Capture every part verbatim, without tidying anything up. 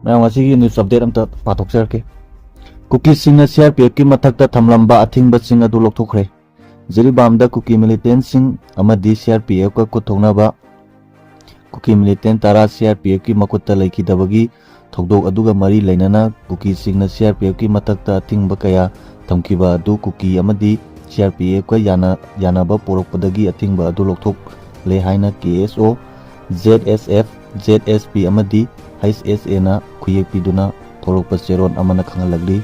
ꯃꯌꯥꯝ, ꯉꯁꯤꯒꯤ news update ꯑꯝꯇ ꯄꯥꯊꯣꯛꯆꯔꯛꯀꯦ꯫ ꯀꯨꯀꯤꯁꯤꯡꯅ ꯁꯤ ꯑꯥꯔ ꯄꯤ ꯑꯦꯐꯀꯤ ꯃꯊꯛꯇ ꯊꯝꯂꯝꯕ ꯑꯊꯤꯡꯕꯁꯤꯡ ꯑꯗꯨ ꯂꯧꯊꯣꯛꯈ꯭ꯔꯦ꯫ ꯖꯤꯔꯤꯕꯥꯝꯗ ꯀꯨꯀꯤ militantꯁꯤꯡ ꯑꯃꯗꯤ ꯁꯤ ꯑꯥꯔ ꯄꯤ ꯑꯦꯐꯀ ꯈꯨꯠ ꯊꯣꯛꯅꯕ ꯀꯨꯀꯤ militant ꯇꯔꯥ ꯁꯤ ꯑꯥꯔ ꯄꯤ ꯑꯦꯐꯀꯤ ꯃꯈꯨꯠꯇ ꯂꯩꯈꯤꯗꯕꯒꯤ ꯊꯧꯗꯣꯛ ꯑꯗꯨꯒ ꯃꯔꯤ ꯂꯩꯅꯅ ꯀꯨꯀꯤꯁꯤꯡꯅ ꯁꯤ ꯑꯥꯔ ꯄꯤ ꯑꯦꯐꯀꯤ ꯃꯊꯛꯇ ꯑꯊꯤꯡꯕ ꯀꯌꯥ ꯊꯝꯈꯤꯕ ꯑꯗꯨ ꯀꯨꯀꯤ ꯑꯃꯗꯤ ꯁꯤ ꯑꯥꯔ ꯄꯤ ꯑꯦꯐꯀ ꯌꯥꯅ-, ꯌꯥꯅꯕ ꯄꯣꯔꯛꯄꯗꯒꯤ ꯑꯊꯤꯡꯕ ꯑꯗꯨ ꯂꯧꯊꯣꯛꯂꯦ ꯍꯥꯏꯅ ꯀꯦ ꯑꯦꯁ ꯑꯣ, ꯖꯦꯗ ꯑꯦꯁ ꯑꯦꯐ, ꯖꯦꯗ ꯑꯦꯁ ꯄꯤ ꯑꯃꯗꯤ ꯍꯩꯆ ꯑꯦꯁ ꯑꯦꯅ ꯈꯨꯌꯦꯛ ꯄꯤꯗꯨꯅ ꯊꯣꯛꯂꯛꯄ ꯆꯦꯔꯣꯜ ꯑꯃꯅ ꯈꯪꯍꯜꯂꯛꯂꯤ꯫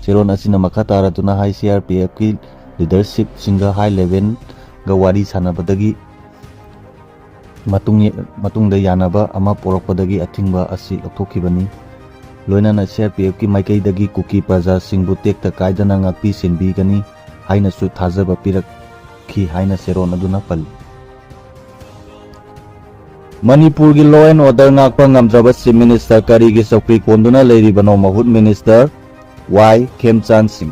ꯆꯦꯔꯣꯜ ꯑꯁꯤꯅ ꯃꯈꯥ ꯇꯥꯔꯗꯨꯅ ꯍꯥꯏ, ꯁꯤ ꯑꯥꯔ ꯄꯤ ꯑꯦꯐꯀꯤ leadershipꯁꯤꯡꯒ high levelꯒ ꯋꯥꯔꯤ ꯁꯥꯟꯅꯕꯗꯒꯤ ꯃꯇꯨꯡ-, ꯃꯇꯨꯡꯗ ꯌꯥꯅꯕ ꯑꯃ ꯄꯣꯔꯛꯄꯗꯒꯤ ꯑꯊꯤꯡꯕ ꯑꯁꯤ ꯂꯧꯊꯣꯛꯈꯤꯕꯅꯤ꯫ ꯂꯣꯏꯅꯅ ꯁꯤ ꯑꯥꯔ ꯄꯤ ꯑꯦꯐꯀꯤ ꯃꯥꯏꯀꯩꯗꯒꯤ ꯀꯨꯀꯤ ꯄ꯭ꯔꯖꯥꯁꯤꯡꯕꯨ ꯇꯦꯛꯇ ꯀꯥꯏꯗꯅ ꯉꯥꯛꯄꯤ ꯁꯦꯟꯕꯤꯒꯅꯤ ꯍꯥꯏꯅꯁꯨ ꯊꯥꯖꯕ ꯄꯤꯔꯛꯈꯤ ꯍꯥꯏꯅ ꯆꯦꯔꯣꯜ ꯑꯗꯨꯅ ꯄꯜꯂꯤ꯫ ꯃꯅꯤꯄꯨꯔꯒꯤ law and order ꯉꯥꯛꯄ ꯉꯝꯗ꯭ꯔꯕ Chief Minister ꯀꯔꯤꯒꯤ ꯆꯧꯀ꯭ꯔꯤ ꯀꯣꯟꯗꯨꯅ ꯂꯩꯔꯤꯕꯅꯣ? ꯃꯍꯨꯠ Minister ꯋꯥꯏ ꯈꯦꯝꯆꯥꯟ ꯁꯤꯡ꯫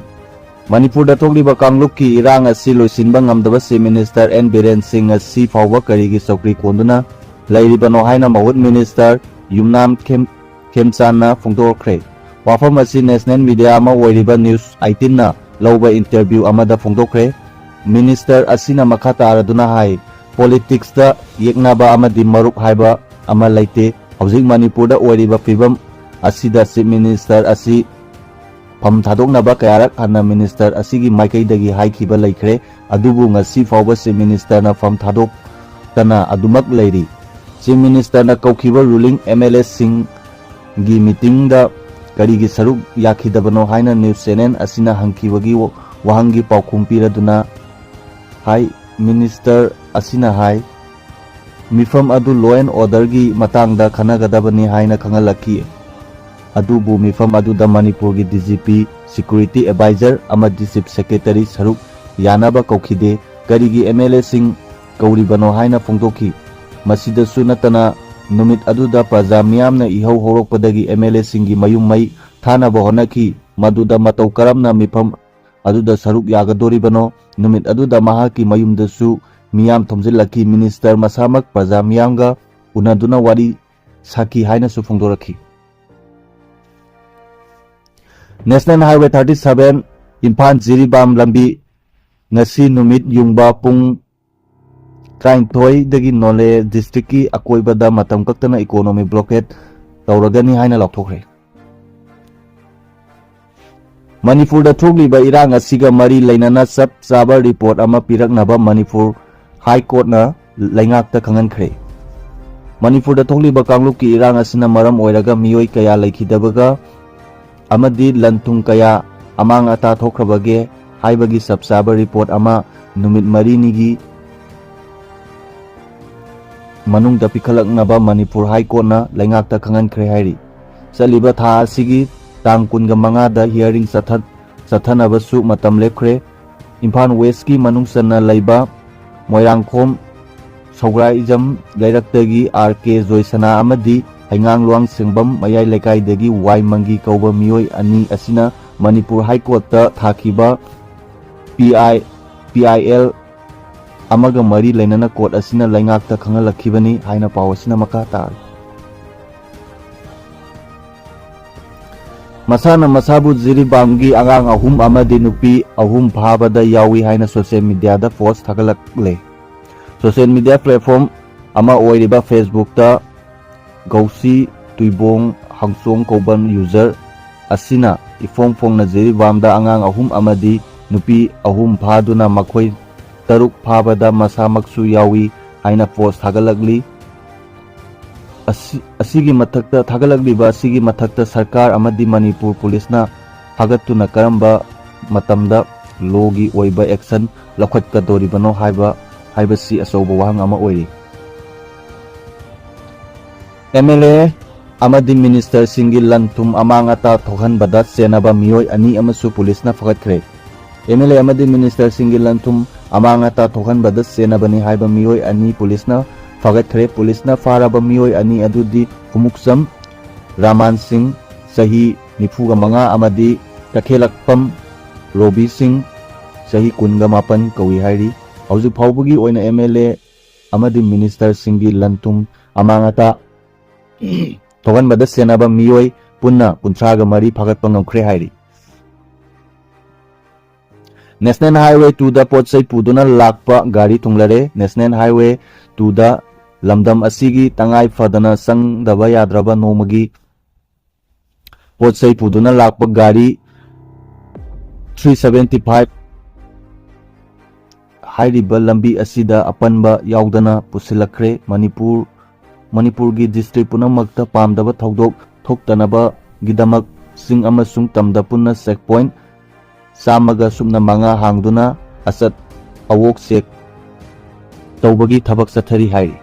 ꯃꯅꯤꯄꯨꯔꯗ ꯊꯣꯛꯂꯤꯕ ꯀꯥꯡꯂꯨꯞꯀꯤ ꯏꯔꯥꯡ ꯑꯁꯤ ꯂꯣꯏꯁꯤꯟꯕ ꯉꯝꯗꯕ Chief Minister ꯑꯦꯟ ꯕꯤꯔꯦꯟ ꯁꯤꯡ ꯉꯁꯤ ꯐꯥꯎꯕ ꯀꯔꯤꯒꯤ ꯆꯧꯀ꯭ꯔꯤ ꯀꯣꯟꯗꯨꯅ ꯂꯩꯔꯤꯕꯅꯣ ꯍꯥꯏꯅ ꯃꯍꯨꯠ Minister ꯌꯨꯝꯅꯥꯝ ꯈꯦꯝ-, ꯈꯦꯝꯆꯥꯟꯅ ꯐꯣꯡꯗꯣꯛꯈ꯭ꯔꯦ꯫ ꯋꯥꯐꯝ ꯑꯁꯤ national media ꯑꯃ ꯑꯣꯏꯔꯤꯕ News eighteen ꯅ ꯂꯧꯕ interview ꯑꯃꯗ ꯐꯣꯡꯗꯣꯛꯈ꯭ꯔꯦ꯫ Minister ꯑꯁꯤꯅ ꯃꯈꯥ ꯇꯥꯔꯗꯨꯅ ꯍꯥꯏ, politicsꯇ ꯌꯦꯛꯅꯕ ꯑꯃꯗꯤ ꯃꯔꯨꯞ ꯍꯥꯏꯕ ꯑꯃ ꯂꯩꯇꯦ꯫ ꯍꯧꯖꯤꯛ ꯃꯅꯤꯄꯨꯔꯗ ꯑꯣꯏꯔꯤꯕ ꯐꯤꯕꯝ ꯑꯁꯤꯗ Chief Minister ꯑꯁꯤ ꯐꯝ ꯊꯥꯗꯣꯛꯅꯕ ꯀꯌꯥꯔꯛ ꯍꯟꯅ Minister ꯑꯁꯤꯒꯤ ꯃꯥꯏꯀꯩꯗꯒꯤ ꯍꯥꯏꯈꯤꯕ ꯂꯩꯈ꯭ꯔꯦ, ꯑꯗꯨꯕꯨ ꯉꯁꯤ ꯐꯥꯎꯕ Chief Ministerꯅ ꯐꯝ ꯊꯥꯗꯣꯛꯇꯅ ꯑꯗꯨꯃꯛ ꯂꯩꯔꯤ꯫ Chief Ministerꯅ ꯀꯧꯈꯤꯕ ruling ꯑꯦꯝ ꯑꯦꯜ ꯑꯦꯁꯤꯡꯒꯤ meetingꯗ ꯀꯔꯤꯒꯤ ꯁꯔꯨꯛ ꯌꯥꯈꯤꯗꯕꯅꯣ ꯍꯥꯏꯅ news channel ꯑꯁꯤꯅ ꯍꯪꯈꯤꯕꯒꯤ ꯋꯥ-, ꯋꯥꯍꯪꯒꯤ ꯄꯥꯎꯈꯨꯝ ꯄꯤꯔꯗꯨꯅ ꯍꯥꯏ, Minister ꯑꯁꯤꯅ ꯍꯥꯏ, ꯃꯤꯐꯝ ꯑꯗꯨ law and orderꯒꯤ ꯃꯇꯥꯡꯗ ꯈꯟꯅꯒꯗꯕꯅꯤ ꯍꯥꯏꯅ ꯈꯪꯍꯜꯂꯛꯈꯤ꯫ ꯑꯗꯨꯕꯨ ꯃꯤꯐꯝ ꯑꯗꯨꯗ ꯃꯅꯤꯄꯨꯔꯒꯤ D G P, security advisor ꯑꯃꯗꯤ Chief Secretary ꯁꯔꯨꯛ ꯌꯥꯅꯕ ꯀꯧꯈꯤꯗꯦ꯫ ꯀꯔꯤꯒꯤ ꯑꯦꯝ ꯑꯦꯜ ꯑꯦꯁꯤꯡ ꯀꯧꯔꯤꯕꯅꯣ ꯍꯥꯏꯅ ꯐꯣꯡꯗꯣꯛꯈꯤ꯫ ꯃꯁꯤꯗꯁꯨ ꯅꯠꯇꯅ, ꯅꯨꯃꯤꯠ ꯑꯗꯨꯗ ꯄ꯭ꯔꯖꯥ ꯃꯤꯌꯥꯝꯅ ꯏꯍꯧ ꯍꯧꯔꯛꯄꯗꯒꯤ ꯑꯦꯝ ꯑꯦꯜ ꯑꯦꯁꯤꯡꯒꯤ ꯃꯌꯨꯝ ꯃꯩ ꯊꯥꯅꯕ ꯍꯣꯠꯅꯈꯤ꯫ ꯃꯗꯨꯗ ꯃꯇꯧ ꯀꯔꯝꯅ ꯃꯤꯐꯝ ꯑꯗꯨꯗ ꯁꯔꯨꯛ ꯌꯥꯒꯗꯣꯔꯤꯕꯅꯣ? ꯅꯨꯃꯤꯠ ꯑꯗꯨꯗ ꯃꯍꯥꯛꯀꯤ ꯃꯌꯨꯝꯗꯁꯨ ꯃꯤꯌꯥꯝ ꯊꯣꯝꯖꯤꯜꯂꯛꯈꯤ꯫ Minister ꯃꯁꯥꯃꯛ ꯄ꯭ꯔꯖꯥ ꯃꯤꯌꯥꯝꯒ ꯎꯅꯗꯨꯅ ꯋꯥꯔꯤ ꯁꯥꯈꯤ ꯍꯥꯏꯅꯁꯨ ꯐꯣꯡꯗꯣꯔꯛꯈꯤ꯫ National Highway thirty seven Imphal Jiribam ꯂꯝꯕꯤ ꯉꯁꯤ ꯅꯨꯃꯤꯠ ꯌꯨꯡꯕ ꯄꯨꯡ ꯇꯔꯥꯅꯤꯊꯣꯏꯗꯒꯤ ꯅꯣꯅꯦ ꯗꯤꯁꯇ꯭ꯔꯤꯛꯀꯤ ꯑꯀꯣꯏꯕꯗ ꯃꯇꯝ ꯀꯛꯇꯅ ꯏꯀꯣꯅꯣꯃꯤꯛ ꯕ꯭ꯂꯣꯀꯦꯠ ꯇꯧꯔꯒꯅꯤ ꯍꯥꯏꯅ ꯂꯥꯎꯊꯣꯛꯈ꯭ꯔꯦ꯫ ꯃꯅꯤꯄꯨꯔꯗ ꯊꯣꯛꯂꯤꯕ ꯏꯔꯥꯡ ꯑꯁꯤꯒ ꯃꯔꯤ ꯂꯩꯅꯅ ꯆꯞ ꯆꯥꯕ ꯔꯤꯄꯣꯔꯠ ꯑꯃ ꯄꯤꯔꯛꯅꯕ ꯃꯅꯤꯄꯨꯔ ꯍꯥꯏ ꯀꯣꯔꯠꯅ ꯂꯩꯉꯥꯛꯇ ꯈꯪꯍꯟꯈ꯭ꯔꯦ꯫ ꯃꯅꯤꯄꯨꯔꯗ ꯊꯣꯛꯂꯤꯕ ꯀꯥꯡꯂꯨꯞꯀꯤ ꯏꯔꯥꯡ ꯑꯁꯤꯅ ꯃꯔꯝ ꯑꯣꯏꯔꯒ ꯃꯤꯑꯣꯏ ꯀꯌꯥ ꯂꯩꯈꯤꯗꯕꯒ ꯑꯃꯗꯤ ꯂꯟ ꯊꯨꯝ ꯀꯌꯥ ꯑꯃꯥꯡ ꯑꯇꯥ ꯊꯣꯛꯈ꯭ꯔꯕꯒꯦ ꯍꯥꯏꯕꯒꯤ ꯆꯞ ꯆꯥꯕ ꯔꯤꯄꯣꯔꯠ ꯑꯃ ꯅꯨꯃꯤꯠ ꯃꯔꯤꯅꯤꯒꯤ ꯃꯅꯨꯡꯗ ꯄꯤꯈꯠꯂꯛꯅꯕ ꯃꯅꯤꯄꯨꯔ ꯍꯥꯏ ꯀꯣꯔꯠꯅ ꯂꯩꯉꯥꯛꯇ ꯈꯪꯍꯟꯈ꯭ꯔꯦ ꯍꯥꯏꯔꯤ꯫ ꯆꯠꯂꯤꯕ ꯊꯥ ꯑꯁꯤꯒꯤ ꯇꯥꯡ ꯀꯨꯟꯒ ꯃꯉꯥꯗ ꯍꯤꯌꯥꯔꯤꯡ ꯆꯠꯊ-, ꯆꯠꯊꯅꯕꯁꯨ ꯃꯇꯝ ꯂꯦꯞꯈ꯭ꯔꯦ꯫ ꯏꯝꯐꯥꯜ ꯋꯦꯁꯀꯤ ꯃꯅꯨꯡ ꯆꯟꯅ ꯂꯩꯕ ꯃꯣꯏꯔꯥꯡꯈꯣꯝ ꯁꯧꯒ꯭ꯔꯥꯏꯖꯝ ꯂꯩꯔꯛꯇꯒꯤ ꯑꯥꯔ ꯀꯦ ꯖꯣꯏꯁꯅꯥ ꯑꯃꯗꯤ ꯍꯩꯉꯥꯡ ꯂꯨꯋꯥꯡ ꯁꯦꯡꯕꯝ ꯃꯌꯥꯏ ꯂꯩꯀꯥꯏꯗꯒꯤ ꯋꯥꯏ ꯃꯪꯒꯤ ꯀꯧꯕ ꯃꯤꯑꯣꯏ ꯑꯅꯤ ꯑꯁꯤꯅ ꯃꯅꯤꯄꯨꯔ ꯍꯥꯏ ꯀꯣꯔꯠꯇ ꯊꯥꯈꯤꯕ P I, P I L ꯑꯃꯒ ꯃꯔꯤ ꯂꯩꯅꯅ ꯀꯣꯔꯠ ꯑꯁꯤꯅ ꯂꯩꯉꯥꯛꯇ ꯈꯪꯍꯜꯂꯛꯈꯤꯕꯅꯤ ꯍꯥꯏꯅ ꯄꯥꯎ ꯑꯁꯤꯅ ꯃꯈꯥ ꯇꯥꯔꯤ꯫ ꯃꯁꯥꯅ ꯃꯁꯥꯕꯨ ꯖꯤꯔꯤꯕꯥꯝꯒꯤ ꯑꯉꯥꯡ ꯑꯍꯨꯝ ꯑꯃꯗꯤ ꯅꯨꯄꯤ ꯑꯍꯨꯝ ꯐꯥꯕꯗ ꯌꯥꯎꯏ ꯍꯥꯏꯅ ꯁꯣꯁꯤꯌꯦꯜ ꯃꯤꯗꯤꯌꯥꯗ ꯄꯣꯁ ꯊꯥꯒꯠꯂꯛꯂꯦ꯫ ꯁꯣꯁꯤꯌꯦꯜ ꯃꯤꯗꯤꯌꯥ ꯄ꯭ꯂꯦꯠꯐꯣꯝ ꯑꯃ ꯑꯣꯏꯔꯤꯕ ꯐꯦꯁꯕꯨꯛꯇ ꯒꯧꯁꯤ ꯇꯨꯏꯕꯣꯡ ꯍꯪꯆꯣꯡ ꯀꯧꯕ ꯌꯨꯖꯔ ꯑꯁꯤꯅ ꯏꯐꯣꯡ ꯐꯣꯡꯅ ꯖꯤꯔꯤꯕꯥꯝꯗ ꯑꯉꯥꯡ ꯑꯍꯨꯝ ꯑꯃꯗꯤ ꯅꯨꯄꯤ ꯑꯍꯨꯝ ꯐꯥꯗꯨꯅ ꯃꯈꯣꯏ ꯇꯔꯨꯛ ꯐꯥꯕꯗ ꯃꯁꯥꯃꯛꯁꯨ ꯌꯥꯎꯏ ꯍꯥꯏꯅ ꯄꯣꯁ ꯊꯥꯒꯠꯂꯛꯂꯤ꯫ ꯑꯁꯤ-, ꯑꯁꯤꯒꯤ ꯃꯊꯛꯇ, ꯊꯥꯒꯠꯂꯛꯂꯤꯕ ꯑꯁꯤꯒꯤ ꯃꯊꯛꯇ ꯁꯔꯀꯥꯔ ꯑꯃꯗꯤ ꯃꯅꯤꯄꯨꯔ ꯄꯨꯂꯤꯁꯅ ꯐꯥꯒꯠꯇꯨꯅ ꯀꯔꯝꯕ ꯃꯇꯝꯗ ꯂꯣꯒꯤ ꯑꯣꯏꯕ ꯑꯦꯛꯁꯟ ꯂꯧꯈꯠꯀꯗꯧꯔꯤꯕꯅꯣ ꯍꯥꯏꯕ, ꯍꯥꯏꯕꯁꯤ ꯑꯆꯧꯕ ꯋꯥꯍꯪ ꯑꯃ ꯑꯣꯏꯔꯤ꯫ ꯑꯦꯝ ꯑꯦꯜ ꯑꯦ ꯑꯃꯗꯤ ꯃꯤꯅꯤꯁꯇꯔꯁꯤꯡꯒꯤ ꯂꯟ ꯊꯨꯝ ꯑꯃꯥꯡ ꯑꯇꯥ ꯊꯣꯛꯍꯟꯕꯗ ꯆꯦꯟꯅꯕ ꯃꯤꯑꯣꯏ ꯑꯅꯤ ꯑꯃꯁꯨ ꯄꯨꯂꯤꯁꯅ ꯐꯒꯠꯈ꯭ꯔꯦ꯫ ꯑꯦꯝ ꯑꯦꯜ ꯑꯦ ꯑꯃꯗꯤ ꯃꯤꯅꯤꯁꯇꯔꯁꯤꯡꯒꯤ ꯂꯟ ꯊꯨꯝ ꯑꯃꯥꯡ ꯑꯇꯥ ꯊꯣꯛꯍꯟꯕꯗ ꯆꯦꯟꯅꯕꯅꯤ ꯍꯥꯏꯕ ꯃꯤꯑꯣꯏ ꯑꯅꯤ ꯄꯨꯂꯤꯁꯅ ꯐꯒꯠꯈ꯭ꯔꯦ꯫ ꯄꯨꯂꯤꯁꯅ ꯐꯥꯔꯕ ꯃꯤꯑꯣꯏ ꯑꯅꯤ ꯑꯗꯨꯗꯤ ꯈꯨꯃꯨꯛꯆꯝ ꯔꯥꯃꯥꯟ ꯁꯤꯡ, ꯆꯍꯤ ꯅꯤꯐꯨꯒ ꯃꯉꯥ, ꯑꯃꯗꯤ ꯀꯈꯦꯂꯛꯄꯝ ꯔꯣꯕꯤ ꯁꯤꯡ, ꯆꯍꯤ ꯀꯨꯟꯒ ꯃꯥꯄꯟ ꯀꯧꯏ ꯍꯥꯏꯔꯤ꯫ ꯍꯧꯖꯤꯛ ꯐꯥꯎꯕꯒꯤ ꯑꯣꯏꯅ ꯑꯦꯝ ꯑꯦꯜ ꯑꯦ ꯑꯃꯗꯤ ꯃꯤꯅꯤꯁꯇꯔꯁꯤꯡꯒꯤ ꯂꯟ ꯊꯨꯝ ꯑꯃꯥꯡ ꯑꯇꯥ ꯊꯣꯛꯍꯟꯕꯗ ꯆꯦꯟꯅꯕ ꯃꯤꯑꯣꯏ ꯄꯨꯟꯅ ꯀꯨꯟꯊ꯭ꯔꯥꯒ ꯃꯔꯤ ꯐꯥꯒꯠꯄ ꯉꯝꯈ꯭ꯔꯦ ꯍꯥꯏꯔꯤ꯫ National Highway two ꯗ ꯄꯣꯠ ꯆꯩ ꯄꯨꯗꯨꯅ ꯂꯥꯛꯄ ꯒꯥꯔꯤ ꯊꯨꯡꯂꯔꯦ꯫ National Highway two ꯗ ꯂꯝꯗꯝ ꯑꯁꯤꯒꯤ ꯇꯉꯥꯏ ꯐꯗꯅ ꯆꯪꯗꯕ ꯌꯥꯗ꯭ꯔꯕ ꯅꯣꯡꯃꯒꯤ ꯄꯣꯠ ꯆꯩ ꯄꯨꯗꯨꯅ ꯂꯥꯛꯄ ꯒꯥꯔꯤ three seventy five ꯍꯥꯏꯔꯤꯕ ꯂꯝꯕꯤ ꯑꯁꯤꯗ ꯑꯄꯟꯕ ꯌꯥꯎꯗꯅ ꯄꯨꯁꯤꯜꯂꯛꯈ꯭ꯔꯦ꯫ ꯃꯅꯤꯄꯨꯔ, ꯃꯅꯤꯄꯨꯔꯒꯤ district ꯄꯨꯝꯅꯃꯛꯇ ꯄꯥꯝꯗꯕ ꯊꯧꯗꯣꯛ ꯊꯣꯛꯇꯅꯕꯒꯤꯗꯃꯛ ꯆꯤꯡ ꯑꯃꯁꯨꯡ ꯇꯝꯗ ꯄꯨꯟꯅ check point ꯆꯥꯝꯃꯒ ꯁꯨꯞꯅ ꯃꯉꯥ ꯍꯥꯡꯗꯨꯅ ꯑꯆꯠ ꯑꯋꯣꯛ check ꯇꯧꯕꯒꯤ ꯊꯕꯛ ꯆꯠꯊꯔꯤ ꯍꯥꯏꯔꯤ꯫